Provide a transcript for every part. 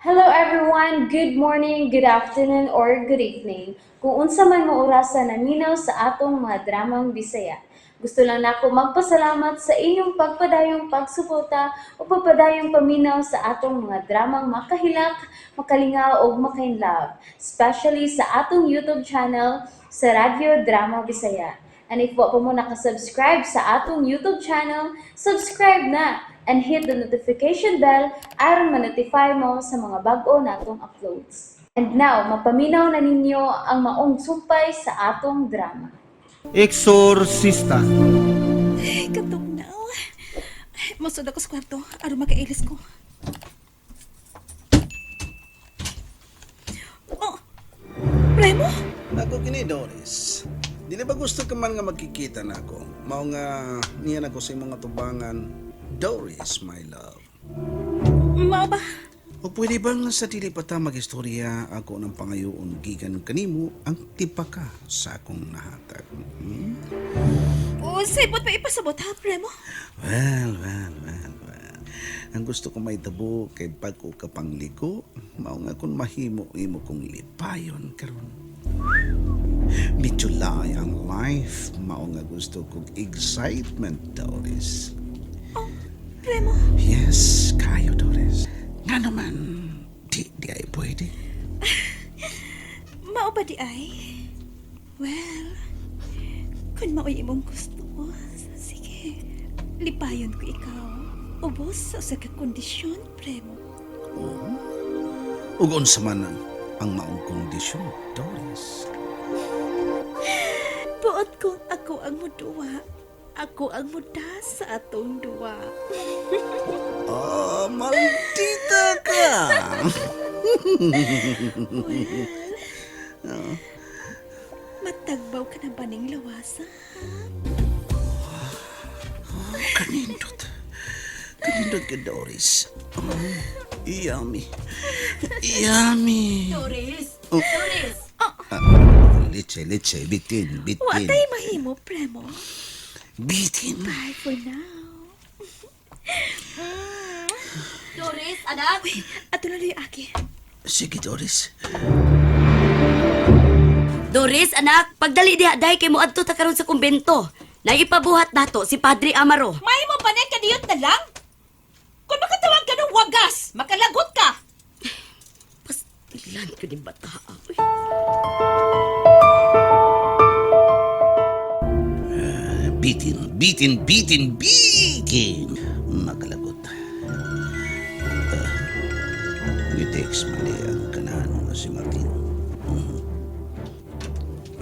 Hello everyone! Good morning, good afternoon, or good evening. Kung unsa man mo orasa naminaw sa atong mga dramang Bisaya. Gusto lang nako magpasalamat sa inyong pagpadayong pagsuporta o pagpadayong paminaw sa atong mga dramang makahilak, makalingaw ug makainlove, especially sa atong YouTube channel sa Radyo Drama Bisaya. And if wa pa mo nakasubscribe sa atong YouTube channel, subscribe na and hit the notification bell aron ma-notify mo sa mga bag-o natong uploads. And now, mapaminaw na ninyo ang maong sumpay sa atong drama. Exorcista. Katugnaw. Ay, masud ako sa kwarto. Aron makailis ko. Oh, Remo? Ako kini Doris. Dili ba gusto ka man nga magkikita na ako? Mao nga niya na ko sa imong atubangan, Doris, my love. Mao ba? O pwede bang sa dili pa ta magistorya ako ng pangayoon gikan kanimo ang tipaka sa akong nahatag? Hmm? O, saybot pa ipasabot ha, Premo? Well, well, well, well. Ang gusto ko may tabo kay bag-o ka pang ligo, mao nga kun mahimo imo kong lipayon karon. Mitulay ang life, mao nga gusto kong excitement, Doris. Oh, Premo. Yes, kayo, Doris. Nga naman, di ay pwede. Mao ba di ay? Well, kung mao'y imong gusto, sige, lipayon ko ikaw. Ubos sa usa ka kondisyon, Premo. Oo. Ug unsa man ang maong kondisyon, Doris. Buot kong ako ang muduwa. Ako ang muda sa atong duwa. Oh, maldita ka! Well, matagbaw ka na ba ning lawasa? Kanindot. Kanindot ka, Doris. Oh, yummy. Yummy. Doris! Oh. Doris! Leche, leche, bitin, bitin. Wa tay mahimo, Premo. Bitin. Bye for now. Doris, anak! Uy, ato na lang yung aki. Sige, Doris. Doris, anak! Pagdali diha dahil kay moadto ta karon sa kumbento. Naipabuhat nato si Padre Amaro. May mo panay kadiyot na lang? Kung makatawag ka ng wagas, makalagot ka. Pastilan ko ni bata. Uy. Bitin, bitin, bitin, bitin. Makalagot. Nitext mali ang kanahan nga si Martin. Mhm.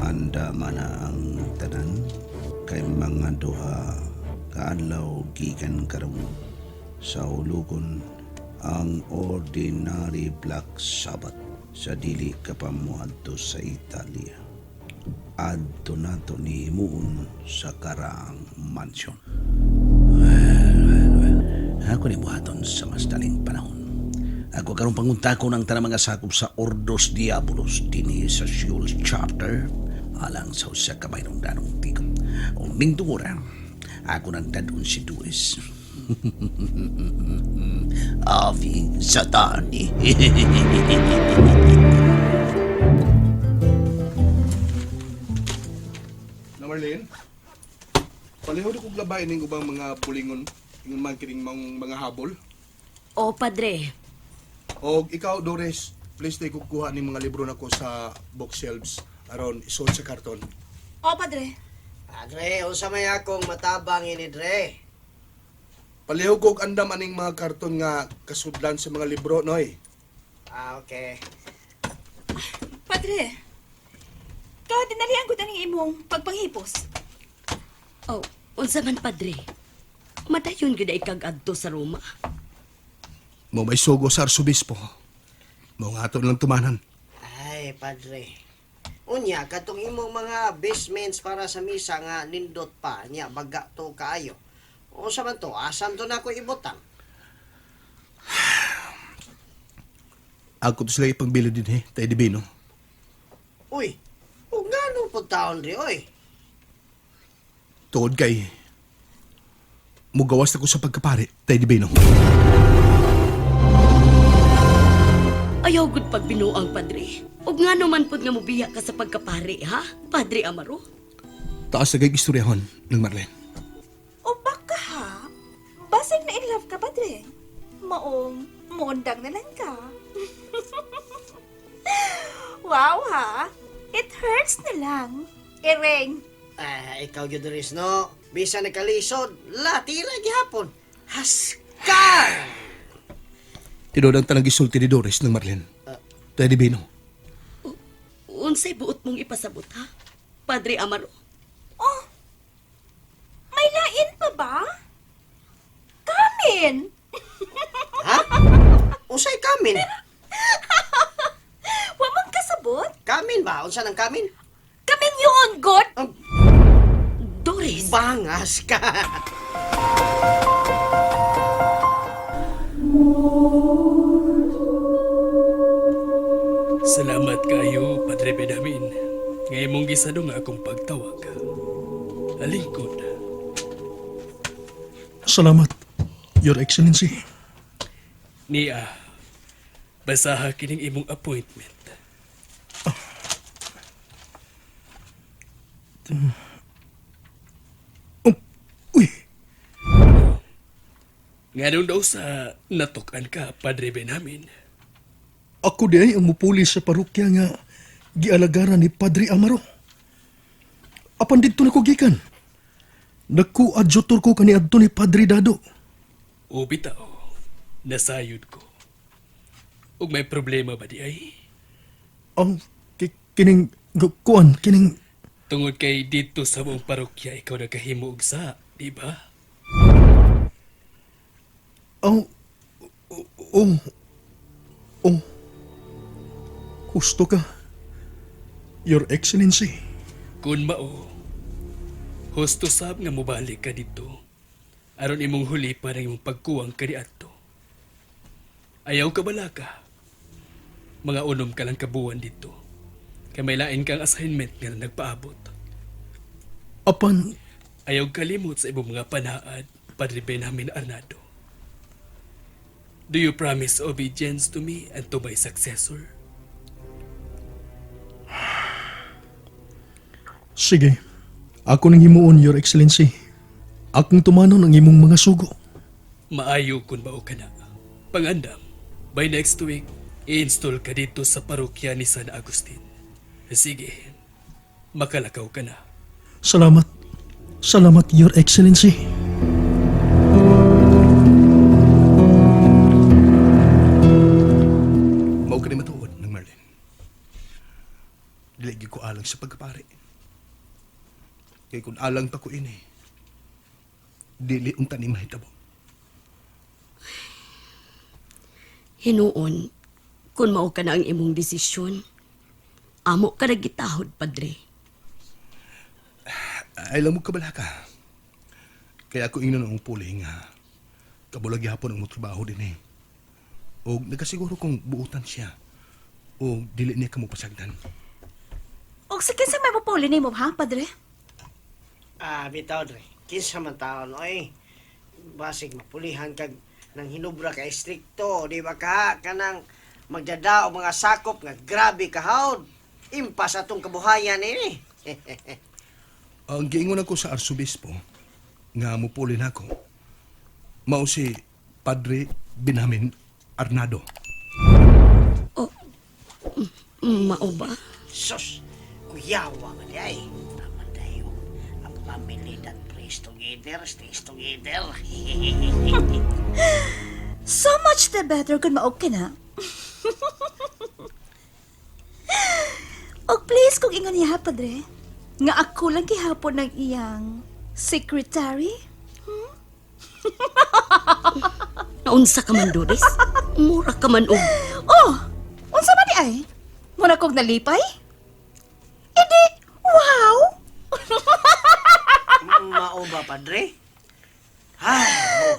Anda man na ang tanan kay mga duha kaadlaw gikan karon sa hulugon ang ordinary Black Sabbath sa dili ka pa moadto sa Italia adto nato ni himuon sa karaang mansyon. Well, well, well. Ako ni buhaton sa mas daling panahon. Ako karon pangunta ko ng tanang mga sakop sa Ordos Diabolos dinhi sa Seoul Chapter alang sa usa ka mayroong danong tigom. O mingdura, ako nang dadon si Duis. Avi Satani. Na Marlene, palihod ko labay ning ubang mga pulingon ingon man kining mga habol. O, Padre. Og ikaw Doris, please tay kukuha ning mga libro nako sa bookshelves aron isuot sa karton. O, Padre. Padre, unsa may akong matabang ini dre? Palihog kog andam aning mga karton nga kasudlan sa mga libro noy. Ah, okay. Padre. Kaw dinalian ko taning imong pagpanghipos. Oh, unsa man, Padre? Madayon gyud ay kag adto sa Roma. Mo may sugo sa arsobispo. Mo nga ato lang tumanan. Ay, padre. Unya, katong imong mga basements para sa misa nga nindot pa, nya baga to kaayo. Unsa man to? Asam to nako ibutang? Ako to sila ipangbili din eh, tay Divino. Uy, ug ngano pud taon ri oy? Tuod kay mugawas na ko sa pagkapare, tay Divino. Ayaw gud pagbinuang, Padre. Ug ngano man pud nga mobiya ka sa pagkapari, ha? Padre Amaro? Taas na kay istoryahon ng Marlene. O baka ha? Basig na in love ka, padre. Maong, muundang na lang ka. Wow ha! It hurts na lang. Ireng, Ah, ikaw gyud Doris no. Bisan nagkalisod, lati ra gihapon. Haskar! Tinuod ang tanang gisulti ni Doris ng Marlene. Tay Divino. Unsay buot mong ipasabot, ha? Padre Amaro? Oh, may lain pa ba? Kamin! Ha? Unsay kamin? Wa man kasabot? Kamin ba? Unsa nang kamin? Kamin yun, God! Ang Doris! bangas ka. Salamat kayo, Padre Benjamin. Nga imong gisado nga akong pagtawag. Alingkod. Salamat, Your Excellency. Niya, basaha kining imong appointment. Oh, uy, Nganong daw sa natukan ka, Padre Benjamin. ako di ay ang mupuli sa parokya nga gialagaran ni Padre Amaro. Apan didto na ko gikan. Nagku-adjutor ko kaniadto ni Padre Dado. O bitaw, nasayod ko. Ug may problema ba di ay? Ang kining kuan kining Tungod kay dito sa buong parokya ikaw nagkahimo og sa, di ba? ang oh, oh, Husto ka, Your Excellency. Kun mao, husto sab nga mobalik ka dito. Aron imong huli para imong pagkuwang kaniadto. Ayaw ka balaka. Mga unom ka lang kabuan dito. Kay may lain kang assignment nga nagpaabot. Apan Ayaw kalimot sa imong mga panaad, Padre Benjamin Arnado. Do you promise obedience to me and to my successor? Sige. Ako nang himuon, Your Excellency. Akong tumanon ang imong mga sugo. Maayo kun mao ka na. Pangandam, by next week, i-install ka dito sa parokya ni San Agustin. Sige, makalakaw ka na. Salamat. Salamat, Your Excellency. Mao ka ni matuod ng Marlene. Dili gyud ko alang sa pagkapari. Kay kung alang pa ko ini, dili unta ni mahitabo. Hinuon, kung mao ka na ang imong desisyon, amo ka nagitahod, Padre. Ay lang mo kabalaka. Kaya ako ingnon ang puli nga kabulag gihapon ang trabaho din eh. O nagasiguro kong buutan siya. O dili niya kamo pasagdan. Og sa kinsa may mapuli nimo ha, padre? Ah, bitaw dre. Kinsa man taon oy. Basig mapulihan kag nang hinubra ka estrikto, di ba ka kanang magdada o mga sakop nga grabe ka hawd. Impas atong kabuhayan ini. Ang giingon ako sa arsobispo nga mupuli nako. Mao si Padre Benjamin Arnado. Mao ba? Sus, kuyawa man di ay. Taman dayo. Ang family that prays together, stays together. So much the better kung maog ka na. Og please kung ingon niya, padre, nga ako lang gihapon ng iyang secretary. Naunsa ka man, Doris? Mura ka man og Oh, unsa man di ay? Muna kog nalipay? Hindi, wow! Mao ba, padre? Ay, mo.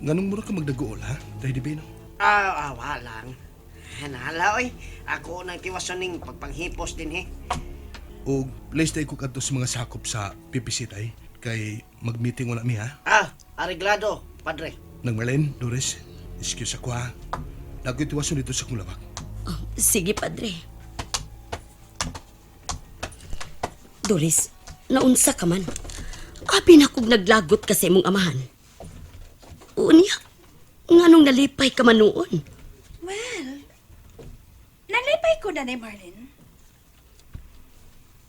Nganong mura ka magdaguol ha, Tay Divino? Ah, ah, walang. Hanala, oy. Ako nang tiwason ning pagpanghipos din, he. O please tayo ko kadto sa mga sakop sa PPC tay kay mag-meeting wala mi ha. Ah, areglado, padre. Nang Marlene, Doris, excuse ako ha. Nagitiwason dito sa kong labak. Oh, sige, Padre. Doris, naunsa ka man. Abi na kog naglagot ka sa imong amahan. Unya, nganong nalipay ka man noon? Well, nalipay ko, Nanay Marlene.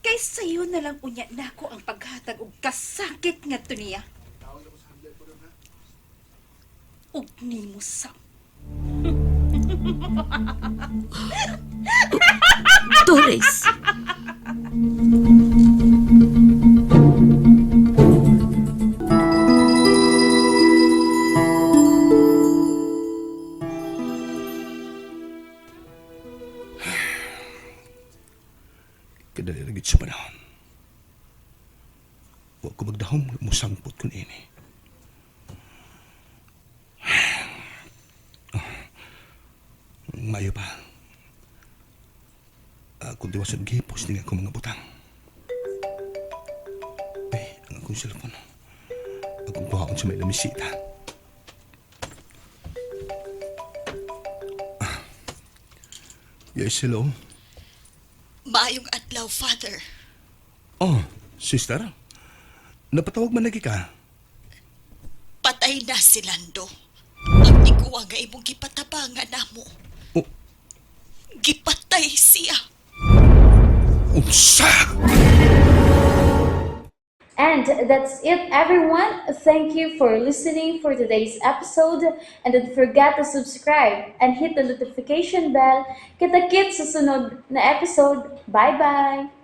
Kay sayo na lang unya nako ang paghatag og kasakit nga niya. Ug nimo sa Doris! Kadali ra gid sa panahon. Wa ko magdahom, musangpot kun ini. Mayo pa. Kung diwasan gipos ni akong mga butang. Eh, ang akong cellphone. Akong kuhaon sa may lamisita. Yes, hello. Maayong adlaw, Father. Oh, sister. Napatawag man lagi ka. Patay na si Lando. Ang tiguwa nga imong gipatabangan namo. Oh, Gipatay siya. Unsa! And that's it, everyone. Thank you for listening for today's episode. And don't forget to subscribe and hit the notification bell. Kita-kits sa sunod na episode. Bye-bye!